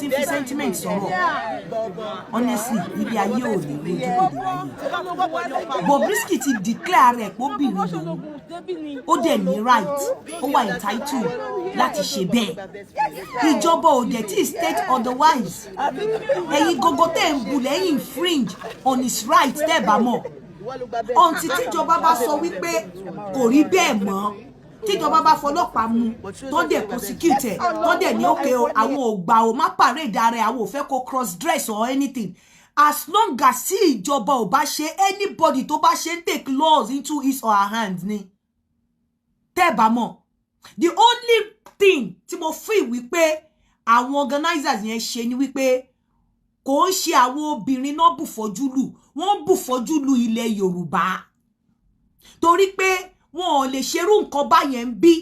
ti ń fi sentiment sọ̀rọ̀, honestly, ilé ayé ò ní lójú, kò ní ráyè. Bobrisky ti declare rẹ̀ pé obìnrin lòun, ó dẹ̀ ní right, ó wà entitled láti ṣe bẹ́ẹ̀. Ìjọba ò dẹ̀ tí state otherwise. Ẹ̀yin gogo tẹ́ ń bu lẹ́yìn infringe on his right, tẹ́ ẹ̀ bá mọ̀, until tíjọba bá sọ wípé kò rí bẹ́ẹ̀ mọ́, tíjọba bá fọlọ́pàá mú, tó dẹ̀ prosecute ẹ̀, tó dẹ̀ ní òkè o, àwọn ò gbà o, má parade ara ẹ̀, àwọn ò fẹ́ kó cross dress or anything. As long as tí ìjọba ò bá ṣe, anybody tó bá ṣe ń take laws into his or her hands ni. Tẹ́ ẹ̀ bá mọ̀, the only thing tí mo feel wípé àwọn organizers yẹn ṣe ni wípé kò ń ṣe àwọn obìnrin náà bùfọ́jú lù, wọ́n bùfọ́jú lù ilẹ̀ Yorùbá, torí pé wọn ò lè ṣerú nǹkan báyẹn ń bí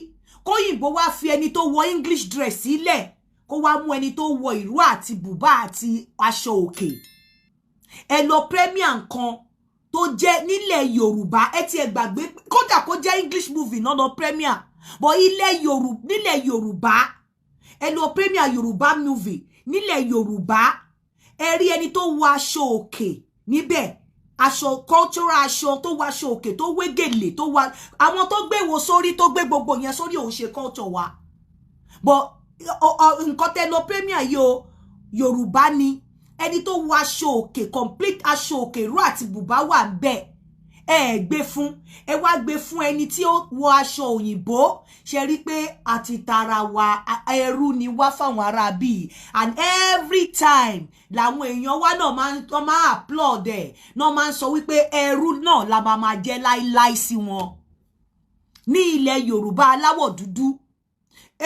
kóyìnbó wá fi ẹni tó wọ English dress sílẹ̀, kó wá mú ẹni tó wọ ìró àti bùbá àti aṣọ òkè. Ẹ lọ premiere nǹkan tó jẹ́ nílẹ̀ Yorùbá, ẹ ti ẹ gbàgbé, kódà kó jẹ́ English movie náà lọ premiere, but ilẹ̀ Yorùbá, nílẹ̀ Yorùbá, ẹ lọ premiere Yorùbá movie nílẹ̀ Yorùbá, ẹ rí ẹni tó wọ aṣọ òkè níbẹ̀, aṣọ cultural, aṣọ tó wọ aṣọ òkè, tó wé gèlè, tó wọ àwọn tó gbé wo sórí, tó gbé gbogbo yẹn sórí, òun ṣe culture wa. But nǹkan tẹ́ lọ premiere yìí o, Yorùbá ni. Ẹni tó wọ aṣọ òkè, complete aṣọ òkè, ìró àti bùbá wà ń bẹ̀, ẹ gbé fún, ẹ wá gbé fún ẹni tí ó wọ aṣọ òyìnbó. Ṣe rí pé àti tara wa, ẹrú ni wá fáwọn ará bíi, and every time làwọn èèyàn wa náà máa ń tọ́ máa applaud ẹ̀ náà, máa ń sọ wípé ẹrú náà la máa máa jẹ́ láíláí sí wọn ní ilẹ̀ Yorùbá aláwọ̀ dúdú.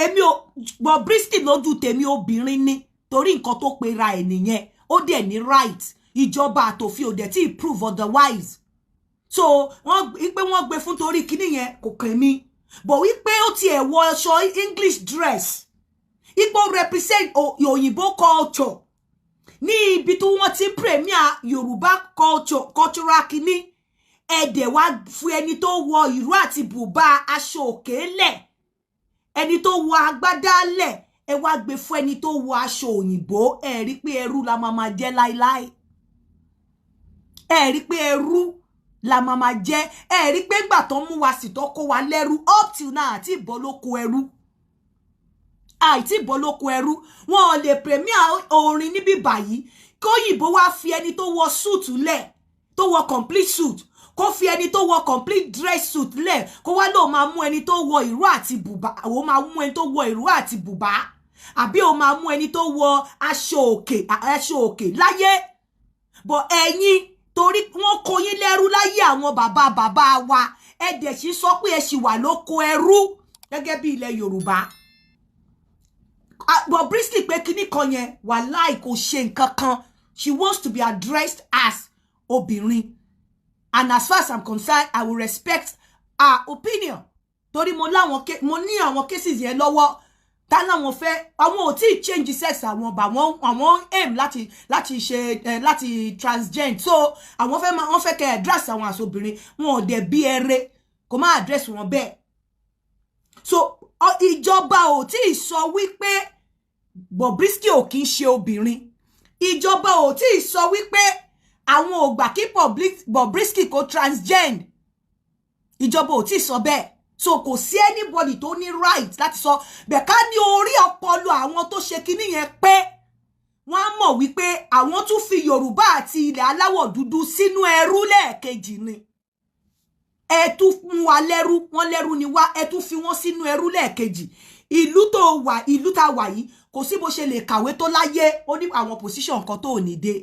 Èmi ò Bobrisky, lójú tèmi, obìnrin ni, torí nǹkan tó pera ẹ̀ nìyẹn. Ó dẹ̀ ní right, ìjọba àtòfin ò dẹ̀ tí ì prove otherwise. So wọ́n wípé wọ́n gbé fún torí kíní yẹn kò kàn mí, but wípé ó tiẹ̀ wọ aṣọ English dress, ipò represent òyìnbó culture ní ibi tí wọ́n ti ń premiere Yorùbá culture, cultural kíní, ẹ̀dẹ̀ wá fún ẹni tó wọ ìró àti bùbá, aṣọ òkè lẹ̀, ẹni tó wọ agbádá lẹ̀, ẹ wá gbé fún ẹni tó wọ aṣọ òyìnbó. Ẹ rí pé ẹrú la máa máa jẹ́ láíláí. Ẹ rí pé ẹrú la máa máa jẹ́. Ẹ rí pé ńgbà tó ń mú wa sì tó kó wa lẹ́rú, up till now àti ìbọn ló kó ẹrú, àìtí ìbọn ló kó ẹrú. Wọn ò lè premiere orin níbí báyìí, kóyìnbó wá fi ẹni tó wọ suit lẹ̀, tó wọ complete suit, kó fi ẹni tó wọ complete dress suit lẹ̀, kó wá lóun máa mú ẹni tó wọ ìró àti bùbá, òun máa mú ẹni tó wọ ìró àti bùbá, àbí òun máa mú ẹni tó wọ aṣọ òkè, aṣọ òkè láyé. But ẹ̀yin, torí wọ́n kó yín lẹ́rú láyé àwọn bàbá bàbá wa, ẹ dẹ̀ sì sọ pé ẹ sì wà lóko ẹrú gẹ́gẹ́ bí ilẹ̀ Yorùbá. Bobrisky pé kíní kan yẹn, wàláì, kò ṣe nǹkan kan. She wants to be addressed as obìnrin, and as far as I'm concerned, I will respect her opinion, torí mo láwọn, mo ní àwọn cases yẹn lọ́wọ́ tá láwọn fẹ́, àwọn ò tí ì change sex àwọn bá wọn, àwọn aim láti ṣe láti transgender. So àwọn fẹ́ máa, wọ́n fẹ́ kẹ́ address àwọn as obìnrin. Wọn ò dẹ̀ bí ẹrẹ kò má address wọn bẹ́ẹ̀. So ìjọba ò tí ì sọ wípé Bobrisky ò kí ń ṣe obìnrin. Ìjọba ò tí ì sọ wípé àwọn ò gbà kí Bobrisky kó transgender. Ìjọba ò tí ì sọ bẹ́ẹ̀. So kò sí anybody tó ní right láti sọ bẹ́ẹ̀. Ká ní orí ọpọlọ àwọn tó ṣe kinní yẹn pé wọ́n á mọ̀ wípé àwọn tún fi Yorùbá àti ilẹ̀ aláwọ̀ dúdú sínú ẹrú lẹ́ẹ̀kejì ni. Ẹ tún mú wa lẹ́rú, wọ́n lẹ́rú ni wá, ẹ tún fi wọ́n sínú ẹrú lẹ́ẹ̀kejì. Ìlú tó wà, ìlú tá wà yìí, kò sí bó ṣe lè kàwé tó láyé, ó ní àwọn position kan tó ò ní dé,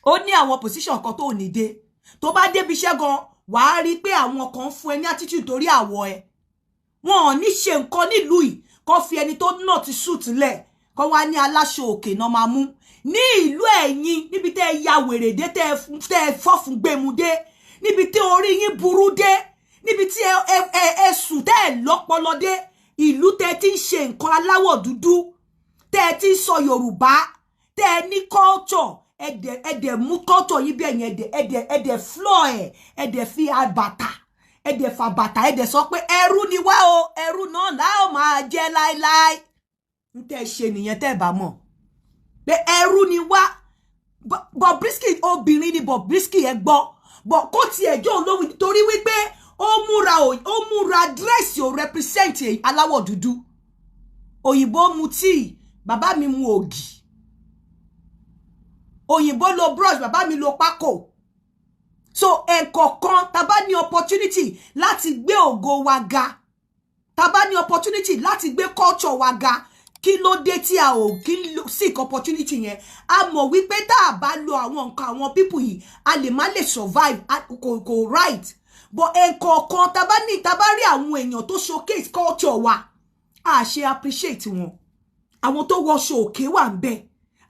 ó ní àwọn position kan tó ò ní dé. Tó bá débi iṣẹ́ gan, wàá rí pé àwọn kan fún ẹ ní attitude torí àwọ̀ ẹ. Wọn ò ní ṣe nǹkan nílùú yìí, kó fi ẹni tó náà ti suit lẹ̀, kó wá ní aláṣọ òkè náà máa mú ní ìlú ẹ̀yin, níbi tẹ́ ẹ ya wèrè dé, tẹ́ ẹ fọ́fun gbẹmu dé, níbi tí orí yín burú dé, níbi tí ẹ sùn tẹ́ ẹ lọ́pọlọ dé, ìlú tẹ́ ti ń ṣe nǹkan aláwọ̀ dúdú, tẹ́ ẹ ti ń sọ Yorùbá, tẹ́ ẹ ní culture, ẹ dẹ̀ mú culture yín bí ẹ̀yìn, ẹ dẹ̀ floor ẹ, ẹ dẹ̀ fi àbàtà, ẹ dẹ̀ fà bàtà, ẹ dẹ̀ sọ pé ẹrú ni wá o, ẹrú náà láò máa jẹ́ láéláé. Ń tẹ́ ṣe nìyẹn tẹ́ bá mọ̀ pé ẹrú ni wá. Bobrisky obìnrin ni Bobrisky, ẹ gbọ́ bọ̀ kó tiẹ̀ jẹ́ olówó, torí wípé ó múra dress ò represent aláwọ̀ dúdú. Òyìnbó mu tíì, bàbá mi mu ògì. Òyìnbó lo brush, bàbá mi lo pákò. So ẹ̀kọ̀ọ̀kan tá bá ní opportunity láti gbé ògo wa ga, tá bá ní opportunity láti gbé culture wa ga, kí ló dé tí a ò kí seek opportunity yẹn? A mọ̀ wípé tá a bá lo àwọn nǹkan àwọn people yìí, a lè má lè survive. Kò right, but ẹ̀kọ̀ọ̀kan tá bá ní, tá bá rí àwọn èèyàn tó showcase culture wa, a ṣe appreciate wọn. Àwọn tó wọṣọ òkè wà ń bẹ̀,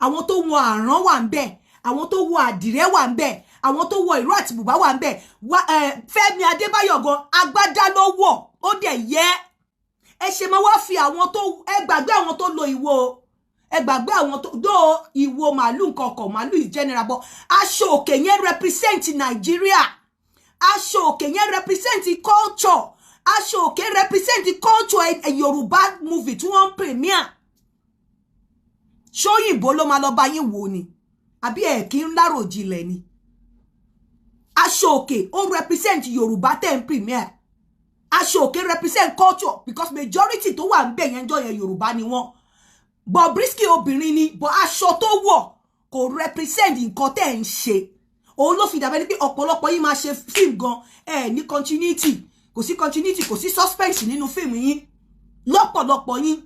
àwọn tó wọ àrán wà ń bẹ̀, àwọn tó wọ àdìrẹ wà ń bẹ̀, àwọn tó wọ ìró àti bùbá wà ń bẹ̀. Fẹ́mi Adébáyọ̀ gan, agbádá ló wọ̀, ó dẹ̀ yẹ. Ẹ ṣe máa wá fi àwọn tó, ẹ gbàgbé àwọn tó lo ìwo, ẹ gbàgbé àwọn tó dó ìwo màálù, nǹkan ọkọ̀ màálù is general, but aṣọ òkè yẹn represent Nàìjíríà. Aṣọ òkè yẹn represent culture. Aṣọ òkè represent culture. Yorùbá movie tí wọ́n ń premiere, ṣóyìnbó ló máa lọ bá yín wò ni, àbí ẹ̀ kí ń láròjinlẹ̀ ni? Aṣọ òkè, ó represent Yorùbá tẹ̀ ń premiere. Aṣọ òkè represent culture because majority tó wà ń bẹ̀ yẹn jọ yẹn, Yorùbá ni wọ́n. Bobrisky obìnrin ni, but aṣọ tó wọ̀ kò represent nǹkan tẹ̀ ń ṣe. Òun ló fi dàbẹ́ ni pé ọ̀pọ̀lọpọ̀ yín máa ṣe fíìmù gan, ẹ ní continuity, kò sí continuity, kò sí suspense nínú fíìmù yín lọ́pọ̀lọpọ̀ yín.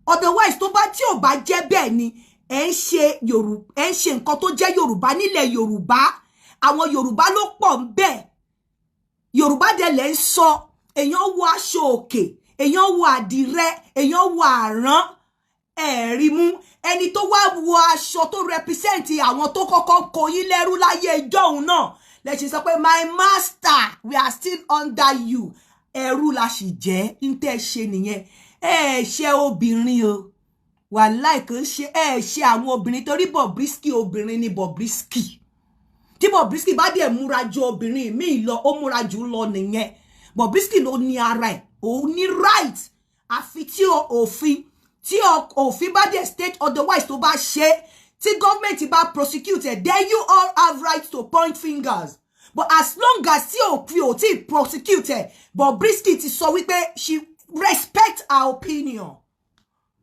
Otherwise, tó bá tí ò bá jẹ́ bẹ́ẹ̀ ni, ẹ ń ṣe nǹkan tó jẹ́ Yorùbá nílẹ̀ Yorùbá, àwọn Yorùbá ló pọ̀ ń bẹ̀, Yorùbá dẹ̀ lẹ́ ń sọ. Èèyàn wọ aṣọ òkè, èèyàn wọ àdìrẹ, èèyàn wọ àrán, ẹ̀rí mú ẹni tó wá wọ aṣọ tó represent àwọn tó kọ́kọ́ kó yín lẹ́rú láyé ìjọ́hun náà. Lẹ́sìn sọ pé, "My master, we are still under you." Ẹrú la sì jẹ́. Ń tẹ́ ṣe nìyẹn. Ẹ ṣe obìnrin o, wàláì kò ṣe ẹ ṣe àwọn obìnrin, torí Bobrisky obìnrin ni Bobrisky. Tí Bobrisky bá dẹ̀ múra ju obìnrin míì lọ, ó múra jù lọ nìyẹn. Bobrisky ló ní ara ẹ̀, òun ní right, àfi tí òfin bá dẹ̀ state otherwise. Tó bá ṣe, tí gọ́ọ̀mẹ̀ntì bá prosecute ẹ̀, then you all have right to point fingers. But as long as tí òfin ò tí prosecute ẹ̀, Bobrisky ti sọ wípé she respect her opinion,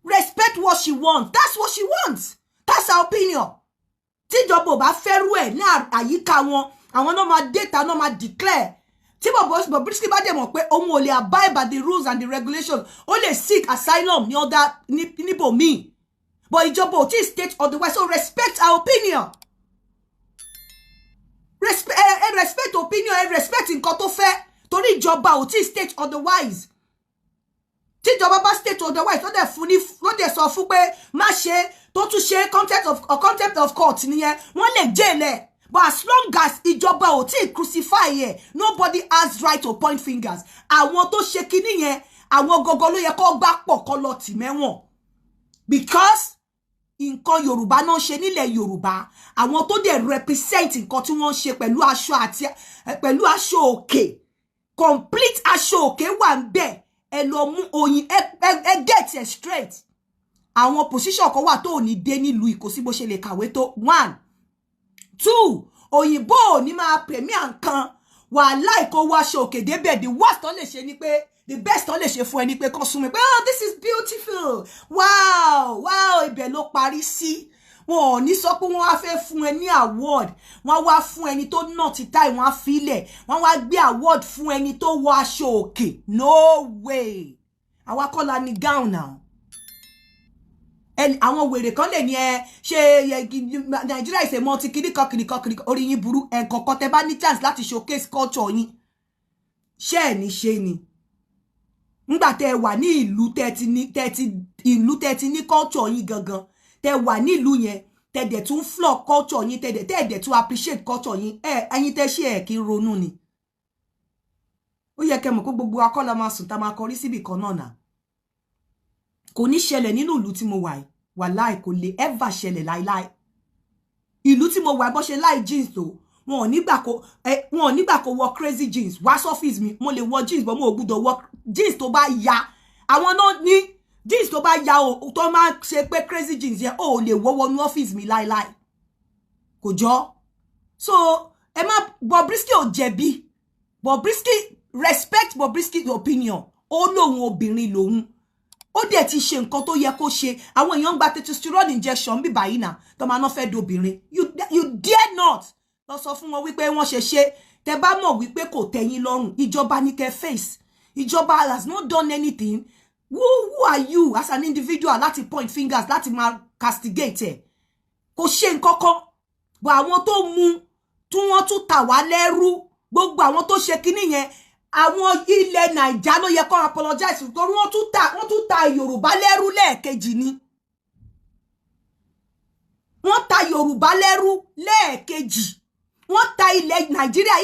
respect what she wants. That's what she wants, that's her opinion. Tíjọba ò bá fẹ́rù ẹ̀ ní àyíká wọn, àwọn náà máa déta, náà máa declare. Tí Bobrisky bá dẹ̀ mọ̀ pé òun ò lè abide by the rules and the regulations, ó lè seek asylum ní ọ̀dà níbòmíì, but ìjọba ò tí state otherwise, so respect our opinion. Respect, ẹ respect opinion, ẹ respect nǹkan tó fẹ́, torí ìjọba ò tí state otherwise. Tíjọba bá state otherwise, tó dẹ̀ fún ní, ló dẹ̀ sọ fún pé má ṣe, tó tún ṣe, contempt of court nìyẹn, wọ́n lè jail ẹ̀. But as long as ìjọba ò tí crucify ẹ̀, nobody has right to point fingers. Àwọn tó ṣe kinní yẹn, àwọn gọgọ ló yẹ kó gbá pọ̀, kó lọ tì mẹ́wọ̀n, because nǹkan Yorùbá náà ṣe nílẹ̀ Yorùbá. Àwọn tó dẹ̀ represent nǹkan tí wọ́n ń ṣe pẹ̀lú aṣọ àti pẹ̀lú aṣọ òkè, complete aṣọ òkè wà ń bẹ̀. Ẹ lọ mú oyin, ẹ get it straight. Àwọn position kan wà tó ò ní dé nílùú ìkó sí bó ṣe lè kàwé tó. One, two, òyìnbó ò ní máa premier nǹkan. Wàhálà ìkó wọ aṣọ òkè débẹ̀, the worst tó lè ṣe ni pé, the best tó lè ṣe fún ẹ ni pé kán sún mi pé, "Oh, this is beautiful, wow, wow." Ibẹ̀ ló parí sí. Wọn ò ní sọ pé wọ́n wá fẹ́ fún ẹ ní award. Wọ́n wá fún ẹni tó nà títà, wọ́n á filẹ̀, wọ́n wá gbé award fún ẹni tó wọ aṣọ òkè. No way! Àwa kọ́ la ní gown now. Àwọn wèrè kan lè ní ẹ ṣe Nàìjíríà ìṣèmọ ti kìnnìkan kìnnìkan kìnnìkan. Orí yín burú. Ẹ̀kọ̀ọ̀kan tẹ bá ní chance láti showcase culture yín, ṣé ẹ̀ ní ṣe ni? Ńgbà tẹ wà ní ìlú tẹ ti ní, tẹ ti ìlú tẹ ti ní culture yín gangan, tẹ wà nílùú yẹn, tẹ dẹ̀ tún flog culture yín, tẹ dẹ̀ tún appreciate culture yín, ẹ ẹ̀yin tẹ ṣe ẹ̀ kí ń ronú ni. Ó yẹ kẹ́ mọ̀ pé gbogbo akọ́lá máa sùn tá máa kọrí síbì kan náà nà. Kò ní ṣẹlẹ̀ nínú ìlú tí mo wà yìí. Wàláì, kò lè ever ṣẹlẹ̀ láíláí. Ìlú tí mo wà, bó ṣe láì jeans tó, wọn ò nígbà kó wọ crazy jeans wá sọ́fíìsì mi. Mo lè wọ jeans, but mo ò gbúdọ̀ wọ jeans tó bá ya. Àwọn náà ní Jeans tó bá ya o, tó máa ṣe pé crazy jeans yẹn, o ò lè wọ́ wọnú ọ́fíìsì mi láéláé, kò jọ. So ẹ má, Bobrisky ò jẹ̀bi. Bobrisky, respect Bobrisky opinion. Ó lóun obìnrin lòun, ó dẹ̀ ti ṣe nǹkan tó yẹ kó ṣe. Àwọn èèyàn ń gba testosterone injection bí báyìí náà tó máa ná fẹ́ dobìnrin. You dare not lọ sọ fún wọn wípé wọ́n ṣe ṣe. Tẹ bá mọ̀ wípé kò tẹ́yín lọ́rùn, ìjọba ní kẹ́ face. Ìjọba has not done anything. Who are you as an individual láti point fingers, láti máa castigate ẹ̀? Kò ṣe nǹkan kan. Bọ̀ àwọn tó mú tí wọ́n tún tà wá lẹ́rú, gbogbo àwọn tó ṣe kinní yẹn, àwọn ilẹ̀ Nàìjà ló yẹ kó apologize, torí wọ́n tún ta Yorùbá lẹ́rú lẹ́ẹ̀kejì ni. Wọ́n ta Yorùbá lẹ́rú lẹ́ẹ̀kejì. Wọ́n ta ilẹ̀ Nàìjíríà,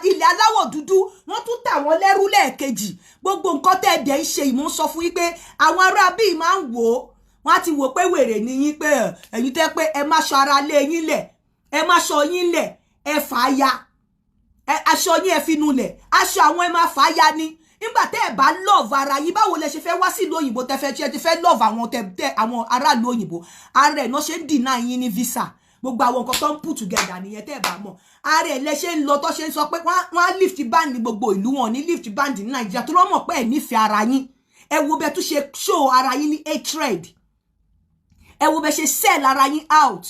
ilẹ̀ aláwọ̀ dúdú, wọ́n tún tà wọ́n lẹ́rú lẹ́ẹ̀kejì. Gbogbo nǹkan tẹ́ ẹ dẹ̀ ń ṣe, ìmọ̀ ń sọ fún yín pé àwọn ará bíi máa ń wò ó, wọ́n á ti wò pé wèrè ni yín, pé ẹ̀yin tẹ́ pé ẹ má ṣọ ara lé yín lẹ̀, ẹ má ṣọ yín lẹ̀, ẹ fà á ya, aṣọ yín ẹ fi nulẹ̀, aṣọ àwọn ẹ máa fà á ya ni. Nígbà tẹ́ ẹ bá love ara yín, báwo lẹ ṣe fẹ́ wá sílùú òyìnbó? Tẹ́ fẹ́ ṣe ti fẹ́ love àwọn tẹ àwọn aráàlú òyìnbó, ara ẹ̀ náà ṣe ń deny yín ní visa. Gbogbo àwọn nǹkan tó ń put together nìyẹn. Tẹ́ ẹ bá mọ̀, ara ẹ̀ lẹ ṣe ń lọ tó ṣe ń sọ pé wọ́n á lift ban ní gbogbo ìlú, wọn ní lift ban ní Nàìjíríà, tó lọ́ mọ̀ pé ẹ̀ nífẹ̀ẹ́ ara yín. Ẹ wo bẹ́ẹ̀ tún ṣe show ara yín ní hatred. Ẹ wo bẹ́ẹ̀ ṣe sell ara yín out.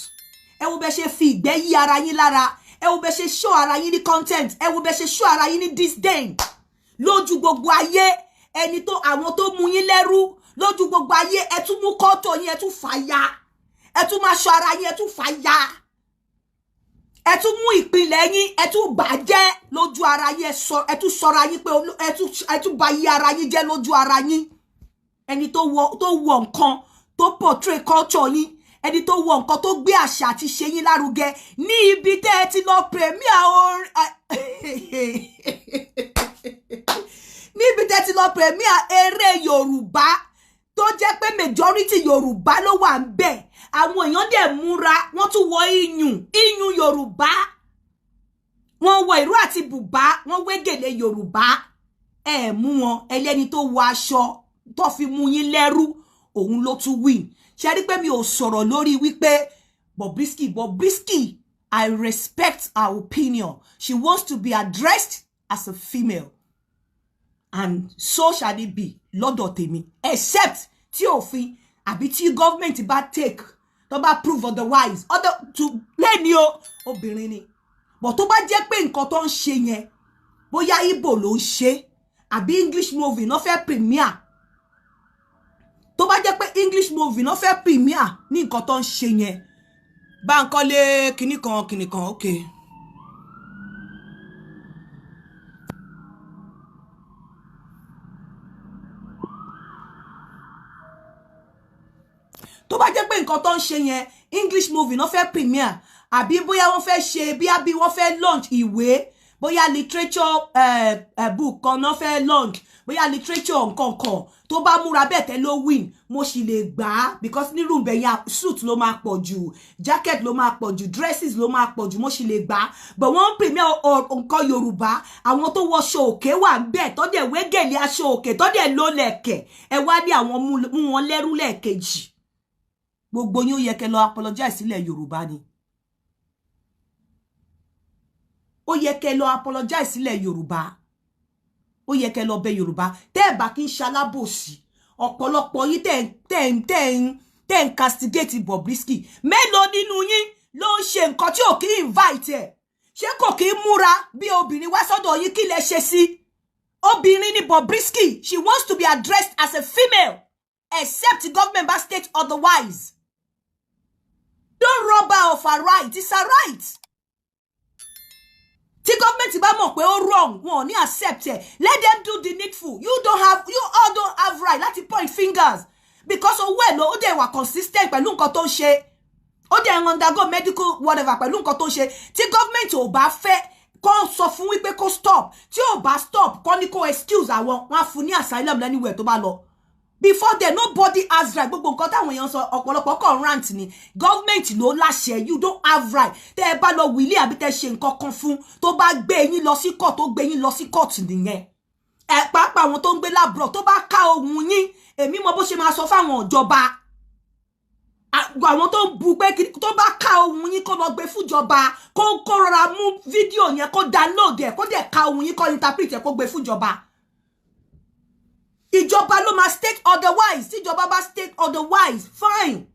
Ẹ wo bẹ́ẹ̀ ṣe fi ìgbẹ́ yí ara yín lára. Ẹ wo bẹ́ẹ̀ ṣe show ara yín ní contempt. Ẹ wo bẹ́ẹ̀ ṣe show ara yín ní disdain lójú gbogbo ayé. Ẹni tó àwọn tó mú yín lẹ́rú lójú gbogbo ayé, ẹ tún mú kọ́tò yín, ẹ tún fà ya, ẹ tún máa ṣọ ara yín, ẹ tún fà ya, ẹ tún mú ìpìlẹ̀ yín, ẹ tún bàjẹ́ lójú ara yín. Ẹ tún sọra yín pé ẹ tún bà yí ara yín jẹ́ lójú ara yín. Ẹni tó wọ nǹkan tó portray culture yín, ẹni tó wọ nǹkan tó gbé àṣà àti ṣe yín lárugẹ ní ibi tẹ́ ẹ ti lọ premiere orin, níbi tẹ́ ti lọ premiere eré Yorùbá tó jẹ́ pé majority Yorùbá ló wà ń bẹ̀, àwọn èèyàn dẹ̀ múra, wọ́n tún wọ iyùn iyùn Yorùbá, wọ́n wọ ìró àti bùbá, wọ́n wé gèlè Yorùbá. Ẹ mú wọn ẹlẹ́ni tó wọ aṣọ tó fi mú yín lẹ́rú, òun ló tún win. Ṣe rí pé mi ò sọ̀rọ̀ lórí wípé Bobrisky, Bobrisky, I respect her opinion. She wants to be addressed as a female, and so shall it be lọ́dọ̀ tèmi, except tí òfin àbí tí government bá take tó bá prove otherwise. Other to lẹ́ni o, obìnrin ni. But tó bá jẹ́ pé nǹkan tó ń ṣe yẹn, bóyá Igbo ló ń ṣe àbí English movie náà fẹ́ premiere, tó bá jẹ́ pé English movie náà fẹ́ premiere ní nǹkan tó ń ṣe yẹn, Báńkọ́lé kinní kan kinní kan, okay. Tó bá jẹ́ pé nǹkan tó ń ṣe yẹn, English movie náà fẹ́ premiere, àbí bóyá wọ́n fẹ́ ṣe bí wọ́n fẹ́ launch ìwé, bóyá literature book kan náà fẹ́ launch, bóyá literature nǹkan kan, tó bá múra bẹ́ẹ̀ tẹ́ ló win, mo sì lè gbà á, because nírú ibẹ̀ yẹn, suit ló máa pọ̀ jù, jacket ló máa pọ̀ jù, dresses ló máa pọ̀ jù, mo sì lè gbà á. But wọ́n ń premiere nǹkan Yorùbá, àwọn tó wọṣọ òkè wà ń bẹ̀, tó dẹ̀ wé gèlè aṣọ òkè, tó dẹ̀ ló lẹ̀kẹ̀. Ẹ wá ní àwọn mú wọn lẹ́rú lẹ́ẹ̀kejì. Gbogbo yín, ó yẹ kẹ́ lọ apologize sílẹ̀ Yorùbá ni. Ó yẹ kẹ́ lọ apologize sílẹ̀ Yorùbá. Ó yẹ kẹ́ lọ bẹ̀ Yorùbá. Tẹ́ ẹ̀ bá kí ń ṣalábòsí, ọ̀pọ̀lọpọ̀ yín tẹ́ ń castigate Bobrisky, mélòó nínú yín ló ń ṣe nǹkan tí ò kí invite ẹ̀? Ṣé kò kí ń múra bí obìnrin wá sọ́dọ̀ yín? Kí lẹ ṣe sí? Obìnrin ni Bobrisky. She wants to be addressed as a female, except the government bá state otherwise. Don't rob her of her right. It's her right. Tí gọ́ọ̀mẹ̀ntì bá mọ̀ pé ó wrong, wọn ò ní accept ẹ̀. Let them do the needful. You all don't have right láti point fingers, because owó ẹ̀ ló ó dẹ̀ wà consistent pẹ̀lú nǹkan tó ń ṣe, ó dẹ̀ ń undergo medical whatever pẹ̀lú nǹkan tó ń ṣe. Tí gọ́ọ̀mẹ̀ntì ò bá fẹ́, kó sọ fún wípé kó stop. Tí ò bá stop, kó ní kó excuse àwọn, wọn á fún ní asylum anywhere tó bá lọ. Before then, nobody has right. Gbogbo nǹkan táwọn èèyàn sọ, ọ̀pọ̀lọpọ̀ kàn rant ni. Government ló láṣẹ. You don't have right. Tẹ́ ẹ bá lọ wílé àbí tẹ́ ṣe nǹkan kan fún, tó bá gbé yín lọ sí court, tó gbé yín lọ sí court nìyẹn. Ẹ pàápàá àwọn tó ń gbé l'abroad, tó bá ká ohùn yín, èmi mọ bó ṣe máa sọ fáwọn ìjọba. Àwọn tó ń bu pé tó bá ká ohùn yín, kó lọ gbé fúnjọba, kó rọra mú fídíò yẹn, kó download ẹ, kó dẹ̀ ká ohùn yín, kó interpret ẹ, kó gbé fúnjọba. Ìjọba ló máa state otherwise. Tíjọba bá state otherwise, fine.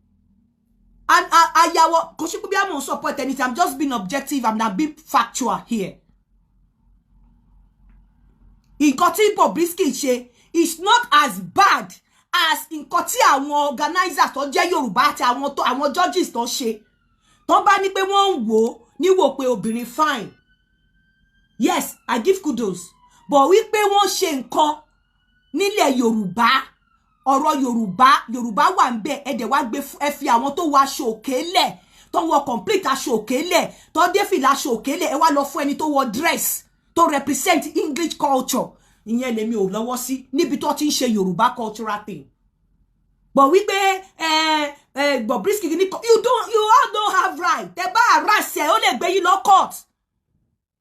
And àyàwó kò sí pé bí I'm support anything, I'm just being objective, I'm not being factual here. Nǹkan tí Bobrisky ṣe is not as bad as nǹkan tí àwọn organizers tó jẹ́ Yorùbá àti àwọn tó àwọn judges tó ṣe, tó bá ní pé wọ́n ń wò ó níwò pé obìnrin, fine, yes, I give kudos. But wípé wọ́n ṣe nǹkan nílẹ̀ Yorùbá, ọ̀rọ̀ Yorùbá, Yorùbá wà ń bẹ̀, ẹ dẹ̀ wá gbé, ẹ fi àwọn tó wọ aṣọ òkè lẹ̀, tó wọ complete aṣọ òkè lẹ̀, tó dé fìlà aṣọ òkè lẹ̀, ẹ wá lọ fún ẹni tó wọ dress tó represent English culture. Ìyẹn lèmi ò lọ́wọ́ sí níbi tó ti ń ṣe Yorùbá cultural thing. But wípé ẹ ẹ Bobrisky ní, you don't, you all don't have right. Tẹ bá harass ẹ, ó lè gbé yín lọ court.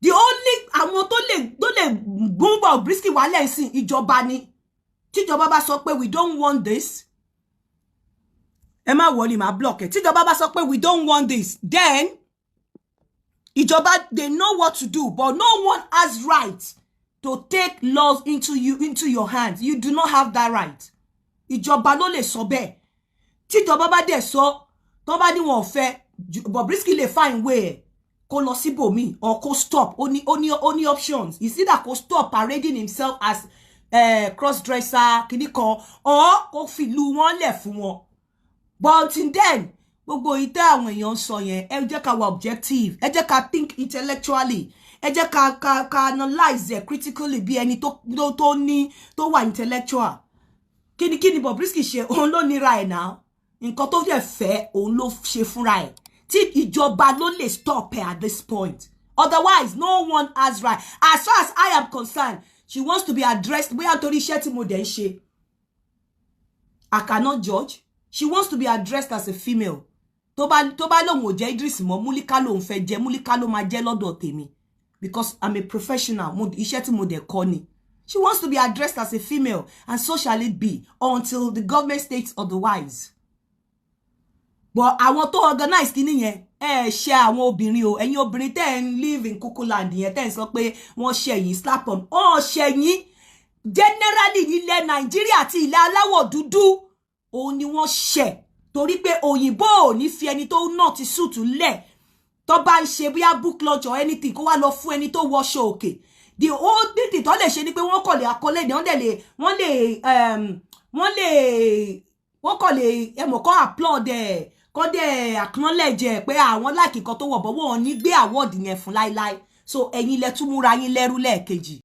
The only àwọn tó lè gún Bobrisky wálẹ̀ sí ìjọba ni. Tíjọba bá sọ pé we don't want this, ẹ má wọlé, má block ẹ. Tíjọba bá sọ pé we don't want this, then ìjọba, they know what to do. But no one has right to take laws into your hands. You do not have that right. Ìjọba ló lè sọ bẹ́ẹ̀. Tíjọba bá dẹ̀ sọ, tó bá ní wọn ò fẹ́, Bobrisky lè find way ẹ̀ kó lọ síbòmíì or kó stop. Ó ní options. It's either kó stop parading himself as cross-dresser kìíní kan or kó fìlú wọn lẹ̀ fún wọn. But until then, gbogbo ìtẹ́ àwọn èèyàn ń sọ yẹn, ẹ jẹ́ ká wà objective, ẹ jẹ́ ká think intellectually, ẹ jẹ́ ká analyse ẹ̀ critically bí ẹni tó ní tó wà intellectual. Kíni Bobrisky ṣe? Òun ló nira ẹ̀ náà. Nǹkan tó fẹ́ fẹ́, òun ló ṣe fúnra ẹ̀. Tí ìjọba ló lè stop her at this point. Otherwise, no one has right. As far as I am concerned, she wants to be addressed, bóyá torí iṣẹ́ tí mo dẹ̀ ń ṣe, I cannot judge. She wants to be addressed as a female. Tó bá lòun ò jẹ́ Idris mọ́, Múlíká lòun fẹ́ jẹ́, Múlíká ló máa jẹ́ lọ́dọ̀ tèmi, because I'm a professional. Mo iṣẹ́ tí mo dẹ̀ kọ́ ni. She wants to be addressed as a female, and so shall it be until the government states otherwise. But àwọn tó organize kíní yẹn, ẹ ṣe àwọn obìnrin o. Ẹ̀yin obìnrin tẹ́ ń live in Kukuland yẹn, tẹ́ ń sọ pé wọ́n ṣe yín, slap on wọ́n ṣe yín. Generally, ilẹ̀ Nàìjíríà àti ilẹ̀ aláwọ̀ dúdú, òun ni wọ́n ṣẹ̀, torí pé òyìnbó ò ní fi ẹni tó náà ti suit lẹ̀, tó bá ń ṣe bóyá book launch or anything, kó wá lọ fún ẹni tó wọṣọ òkè. The only thing tó lè ṣe ni pé wọ́n kàn lè accolade, wọ́n dẹ̀ lè wọ́n lè wọ́n lè wọ́n kàn lè ẹmọ̀ kọ́ applaud ẹ̀, kọ́ dẹ̀ acknowledge ẹ̀ pé àwọn like nǹkan tó wọ̀ bọ́, wọ́n ò ní gbé award yẹn fún láíláí. So ẹ̀yin lẹ tún múra yín lẹ́rú lẹ́ẹ̀kejì.